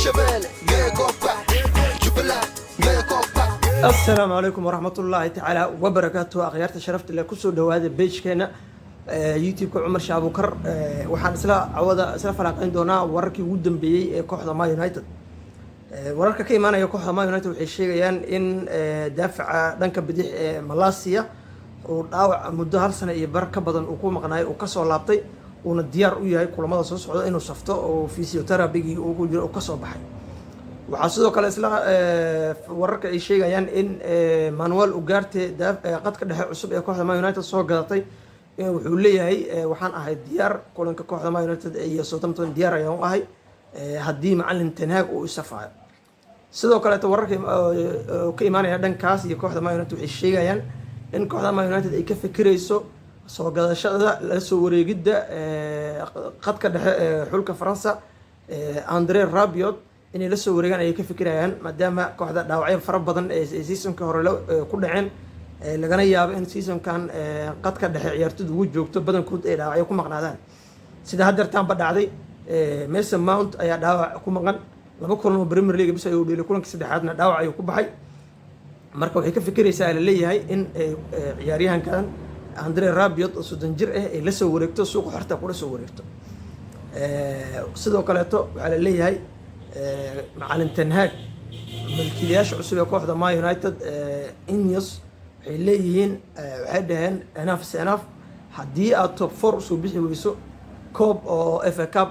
Hirshabelle, mee koobka? Jubbaland, mee koobka? Asalaamu calaykum waraxmatullaahi tacaala wabarakaatuh. Akhyaarta sharafta leh, kusoo dhawaada page-keena YouTube-ka Cumar Shaabukar. Waxaan isla cawada isla falanqeyn doonaa wararkii ugu dambeeyey ee kooxda Man United. Wararka ka imaanaya kooxda Man United waxay sheegayaan in daafaca dhanka bidix ee Malacia uu dhaawac muddo hal sano iyo bar ka badan uu ku maqnaay uu kasoo laabtay, uuna diyaar u yahay kulamada soo socda inuu safto, oo physiotherapy-gii uu ku jiro uu kasoo baxay. Waxaa sidoo kale isla wararka ay sheegayaan in Manuel Ugarte, qadka dhexe cusub ee kooxda Man United soo gadatay, wuxuu leeyahay waxaan ahay diyaar kulanka kooxda Man United iyo Southampton, diyaar ayaan u ahay haddii macalin Ten Hag uu isafaayo. Sidoo kaleeto wararka ka imaanaya dhankaas iyo kooxda Man United waxay sheegayaan in kooxda Man United ay ka fikirayso soo gadashada, la soo wareegidda qadka dhexe ee xulka Faransa, Andre Rabiot, inay la soo wareegaan ayay ka fikirayaan, maadaama kooxda dhaawacyo fara badan ee seasonka hore ku dhaceen, lagana yaabo in seasonkan qadka dhexe ciyaartoyda ugu joogto badankood ay dhaawacyo ku maqnaadaan, sida haddeertaanba dhacday. Mason Mount ayaa dhaawac ku maqan, laba kulan oo Premier League bis ayuu dheelay, kulankii saddexaadna dhaawac ayuu ku baxay. Marka waxay ka fikiraysaa, la leeyahay, in ciyaaryahankan Andre Rabiot oo 30 jir ah ay la soo wareegto, suuqa xorta kula soo wareegto. Sidoo kaleeto waxaa la leeyahay macalin Ten Hag, milkiilayaasha cusub ee kooxda Man United, INEOS, waxay leeyihiin, waxay dhaheen enough is enough. Haddii aad top four usoo bixi weyso, koob oo FA Cup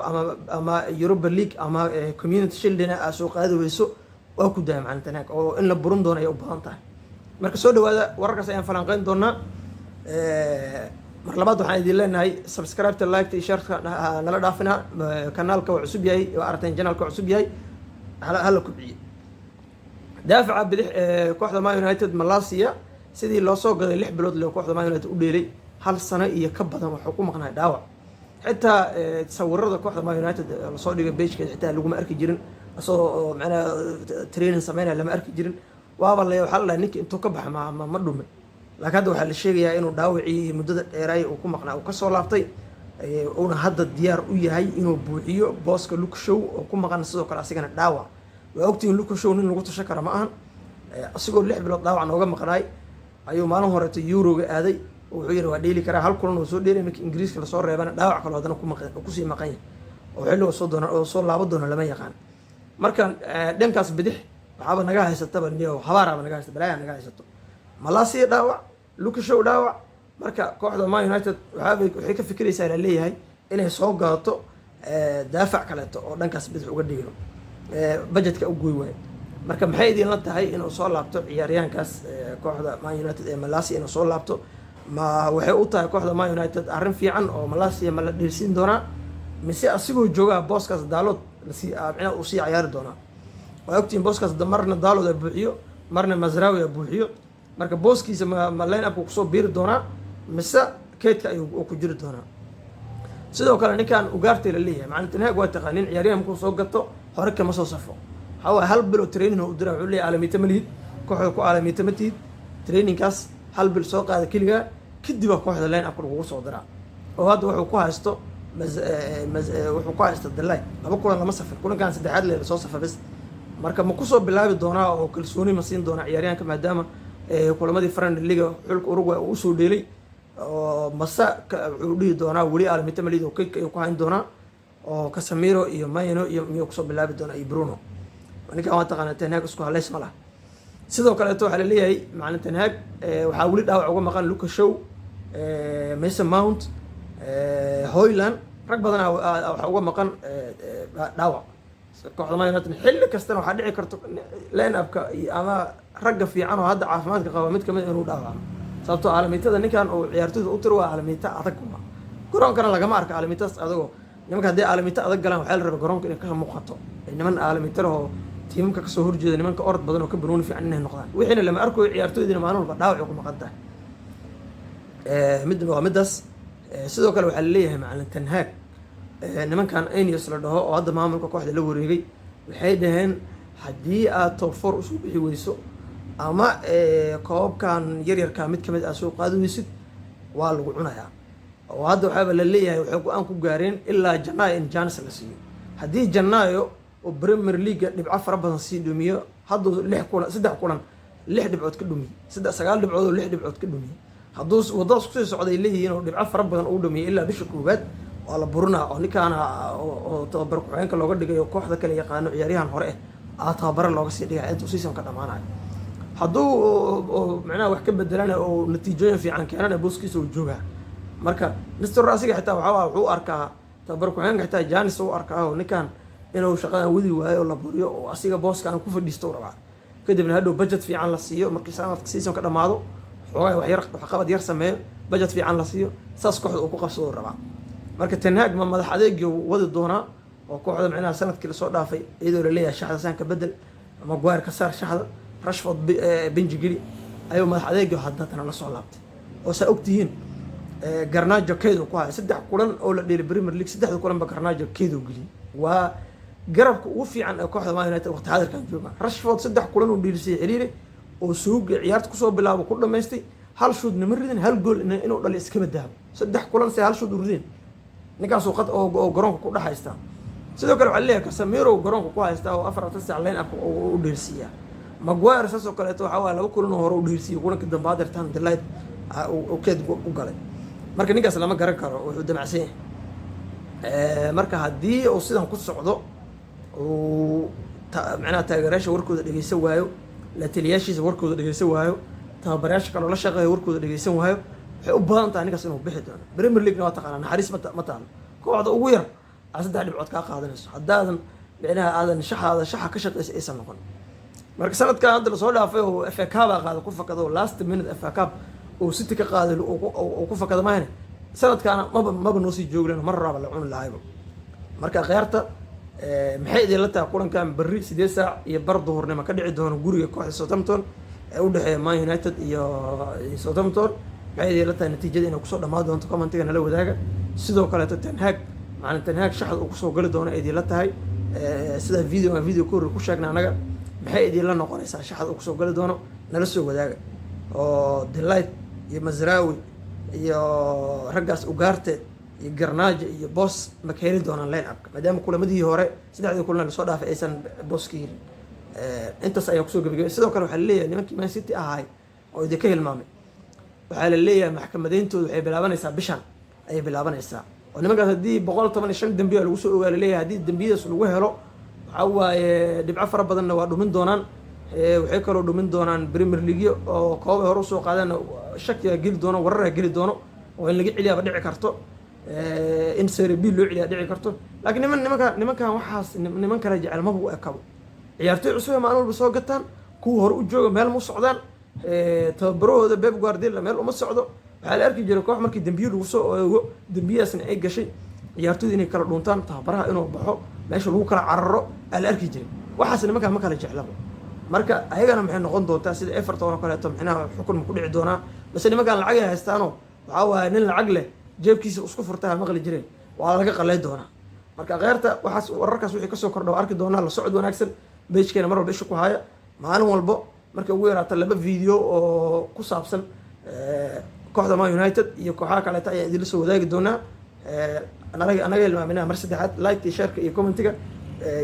ama Europa League ama Community Shieldina aad soo qaadi weyso, waa ku daaya macalin Ten Hag, oo in la burin doono ayay u badan tahay. Marka soo dhawaada, wararkaas ayaan falanqeyn doonaa. Mar labaad waxaan idin leenahay subscribe-ta, like-ta iyo share-ka nala dhaafina. Kanaalka waa cusub yahay, waa aragteen, channelka waa cusub yahay, hala kubciye. Daafaca bidix ee kooxda Man United, Malacia, sidii loo soo gaday 6 bilood le kooxda Man United u dheelay, hal sano iyo ka badan wuxuu ku maqnaay dhaawac. Xitaa sawirada kooxda Man United lasoo dhigay page-keeda xitaa laguma arki jirin isagoo oo macnaha training sameynaya, lama arki jirin. Waaba la waxaa la dhahay ninka intuu ka baxa ma dhumin, laakiin hadda waxaa la sheegayaa inuu dhaawacii muddada dheeraay uu ku maqnaa uu kasoo laabtay, uuna hadda diyaar u yahay inuu buuxiyo booska Luke Shaw oo ku maqan sidoo kale asigana dhaawac. Waa ogtihiin, Luke Shaw nin lagu tashan kara ma ahan. Asigoo 6 bilood dhaawac nooga maqnaay ayuu maalin horeeto Euroga aaday oo wuxuu yidhi waa dheeli karaa. Hal kulan oo soo dheelay, markii Ingiriiska lasoo reebana dhaawac kaloo haddana kusii maqan yahay, oo xilliga soo doona oo soo laaban doona lama yaqaan. Marka dhankaas bidix waxaaba naga haysataba niyo habaaraaba naga haysato, balaayaa naga haysato: Malacia dhaawac, Luke Shaw dhaawac. Marka kooxda Man United waxay ka fikiraysaa, la leeyahay, inay soo gadato daafac kaleeto oo dhankaas bidix uga dhigno, budgetka u goy waayo. Marka maxay idinla tahay inuu soo laabto ciyaaryahankaas kooxda Man United ee Malacia? Inuu soo laabto ma waxay u tahay kooxda Man United arrin fiican oo Malacia ma la dheelsiin doonaa, mise asigoo joogaa booskaas Dalot lasii micnaha uu sii cayaari doonaa? Waa ogtihiin, booskaas marna Dalot a buuxiyo, marna Mazraoui a buuxiyo. Marka booskiisa ma line upka kusoo biiri doonaa, mise keydka ayuu ku jiri doonaa? Sidoo kale ninkan Ugarte la leeyahay, macalin Ten Hag waa taqaanin, ciyaaryahan markuu soo gato hore kama soo safo. Waxaa waaye hal bil oo training u dira, wuxuu leeyahay aalamiita ma lihid, kooxda ku aalamiita ma tihid, trainingkaas hal bil soo qaada keligaa, kadib aa kooxda line upka lagugu soo diraa. Oo hadda wuxuu ku haysto wuxuu ku haysto De Ligt laba kulan lama safin, kulankan saddexaad le lasoo safa bes. Marka ma kusoo bilaabi doonaa oo kalsooni ma siin doonaa ciyaaryahanka, maadaama kulamadii friendly league xulka Uruguay uu usoo dheelay, oo mase wuxuu dhihi doonaa weli aalamiita malid oo keydka ayuu ku hayn doonaa, oo Casemiro iyo Mainoo iyo miyuu kusoo bilaabi doonaa iyo Bruno? Ninkan waa taqaana, Ten Hag isku haleys ma laha. Sidoo kaleeto waxaa laleeyahay macalin Ten Hag waxaa weli dhaawac uga maqan Luke Shaw, Mason Mount, Højlund, rag badan waxaa uga maqan dhaawac kooxda Man United. Xilli kastana waxaa dhici karto line upka ama ragga fiican oo hadda caafimaadka qaba mid kamid inuu dhaawacmo, sababtoo aalamiitada ninkan uu ciyaartoyda u tiro waa aalamiita adag. Garoonkana lagama arka aalamiitadas adagoo. Nimanka hadday aalamiita adag galaan, waxaa la rabaa garoonka inay ka muuqato niman aalamiita lahoo tiimamka kasoo horjeeda, nimanka orod badan oo ka banooni fiican inay noqdaan. Wixiina lama arkayo, ciyaartoydina maalin walba dhaawac ku maqan tahay. Mid waa midaas. Sidoo kale waxaa laleeyahay macalin Ten Hag, nimankan INEOS la dhaho oo hadda maamulka kooxda la wareegay waxay dhaheen haddii aad top four usoo bixi weyso ama koobabkan yaryarka mid kamid aad soo qaadi weysid, waa lagu cunayaa. Oo hadda waxaaba la leeyahay waxay go-aan ku gaareen ilaa Janaayo in chance la siiyo. Haddii Janaayo Oo Premier League dhibco fara badan sii dhumiyo. Hadduu lix kulan, saddex kulan lix dhibcood ka dhumiyey, saddex sagaal dhibcood oo lix dhibcood ka dhumiyey, hadduu waddadaas kusii socday leeyihiin oo dhibco fara badan uu dhumiyey ilaa bisha koowaad, waa la burinaa. Oo ninkaana oo tababar ku-xigeenka looga dhigay oo kooxda kale yaqaano, ciyaaryahan hore ah, tababare looga sii dhigay intuu seasonka dhamaanayo. Hadduu macnaha wax ka bedelana oo natiijooyin fiican keenana, booskiisa uu joogaa. Marka Mister asiga xitaa waxaa wuxuu arkaa tababar ku-xigeenka xitaa chance u arkaa, oo ninkan inuu shaqadan wadi waayo oo la buriyo oo asiga booskan ku fadhiisto u rabaa. Kadibna hadhow budget fiican la siiyo markii sanadka seasonka dhamaado, xoogaa wax yar waxqabad yar sameeyo, budget fiican la siiyo, saas kooxda uu ku qabsado u rabaa. Marka Ten Hag ma madax adeegii wadi doonaa oo kooxda macnaha sanadkii lasoo dhaafay, iyadoo laleeyahay shaxda saan ka bedel, Maguire ka saar shaxda, Rashford bench geli, ayuu madax adeegii haddana la soo laabtay? Oo saa ogtihiin, Garnacho keedu ku haya saddex kulan oo la dheelay Premier League, saddexda kulanba Garnacho keedu geliyay. Waa garabka ugu fiican ee kooxda Man United waqti xaadirkan jooga. Rashford saddex kulan uu dhiilisay xiriiri oo suuga ciyaarta kusoo bilaabo ku dhamaystay, hal shoot nama ridin, hal gool inuu dhali iskaba daabo. Saddex kulan se hal shoot u ridin ninkaasuu qad oo garoonka ku dhex haystaa. Sidoo kale waxaa leeyahay Casemiro garoonka ku haystaa oo 4 sac line up u dheelsiiyaa. Maguire saas oo kaleeto waxaa waaye laba kulan oo hore u dheelsiiyey, kulanka dambe hadeertaan De Ligt uu keed u galay. Marka ninkaas lama garan karo wuxuu damacsan yahay. Marka haddii uu sidan ku socdo, uu macnaha taageerayaasha warkooda dhegeysan waayo, la taliyaashiisa warkooda dhegeysan waayo, tababarayaasha kaloo la shaqeeya warkooda dhegeysan waayo, waxay u badan tahay ninkaas inuu bixi doono. Premier League-na waa taqaanaa, naxariis ma taalo. Kooxda ugu yar aa saddex dhibcood kaa qaadanayso haddaadan micnaha aadan shaxaada shaxa ka shaqeysa aysan noqon. Marka sanadkan hadda lasoo dhaafay oo FA Cup aa qaada ku fakado, last minute FA Cup oo City ka qaaday uu ku fakada mahane, sanadkaana maba noo sii jooglen, mar raaba la cuni lahayba. Marka khiyaarta, maxay idinla tahay kulankan berri 8:15 duhurnimo ka dhici doono guriga kooxda Southampton ee u dhexeeya Man United iyo Southampton? Maxay idinla tahay natiijada inay kusoo dhammaan doonto? Commentiga nala wadaaga. Sidoo kaleeto Ten Hag, macalin Ten Hag, shaxda uu kusoo gali doono idinla tahay? Sida video aan video ka horre ku sheegna anaga, maxay idinla noqonaysaa shaxda uu kusoo gali doono? Nala soo wadaaga. Oo De Ligt iyo Mazraoui iyo raggaas Ugarte iyo Garnacho iyo boos ma ka heli doonaan line upka, maadaama kulamadihii hore saddexdii kulan lasoo dhaafay aysan boos ka helin? Intaas ayaa kusoo gabagabay. Sidoo kale waxaa laleeyahay nimankii Man City ahaay oo idinka hilmaamay, waxaa la leeyahay maxkamadeyntooda waxay bilaabanaysaa bishan ayay bilaabanaysaa. Oo nimankaas haddii 115 dembiya lagu soo ogaa laleeyahay, haddii dembiyadaas lagu helo, waxaa waaye dhibco fara badanna waa dhumin doonaan. Waxay kaloo dhumin doonaan Premier Leagueyo oo koobay hore usoo qaadeen, shakiyaa geli doono, wararaa geli doono, oo in laga celiyaaba dhici karto, in Serie B loo celiyaa dhici karto. Laakiin nimankan waxaas niman kale jecel maba u ekabo. Ciyaartoy cusub ee maalin walba soo gataan, kuwa hore u jooga meel ma u socdaan, tababarahooda Pep Guardiola meel uma socdo. Waxaa la arki jiray koox markii dembiyo lagu soo eego, dembiyadaasna ay gashay, ciyaartoyda inay kala dhuuntaan, tababaraha inuu baxo, meesha lagu kala cararo aa la arki jiray. Waxaas nimankaa ma kala jeclaba. Marka ayagana maxay noqon doontaa? Sida Everton oo kaleeto micnaha xukun ma ku dhici doonaa, base nimankaan lacag ay haystaano? Waxaa waaye nin lacag leh jeebkiisa isku furtaa maqli jireen, waa laga qalay doonaa. Marka kheyrta, waxaas wararkaas wixii kasoo kordha waa arki doonaa. La socod wanaagsan. Pagekeena mar walba isha ku haya. Maalin walbo markay ugu yaraata laba video oo ku saabsan kooxda Man United iyo kooxaha kaleeta ayaan idinla soo wadaagi doonaa. Anaga hilmaaminaha mar saddexaad, like iyo shareka iyo commentiga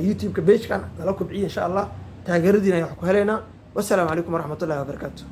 YouTube-ka pagekan nala kobciya. Insha Allah taageeradiina ayaan wax ku helaynaa. Wassalaamu calaykum waraxmatullahi wabarakaatu.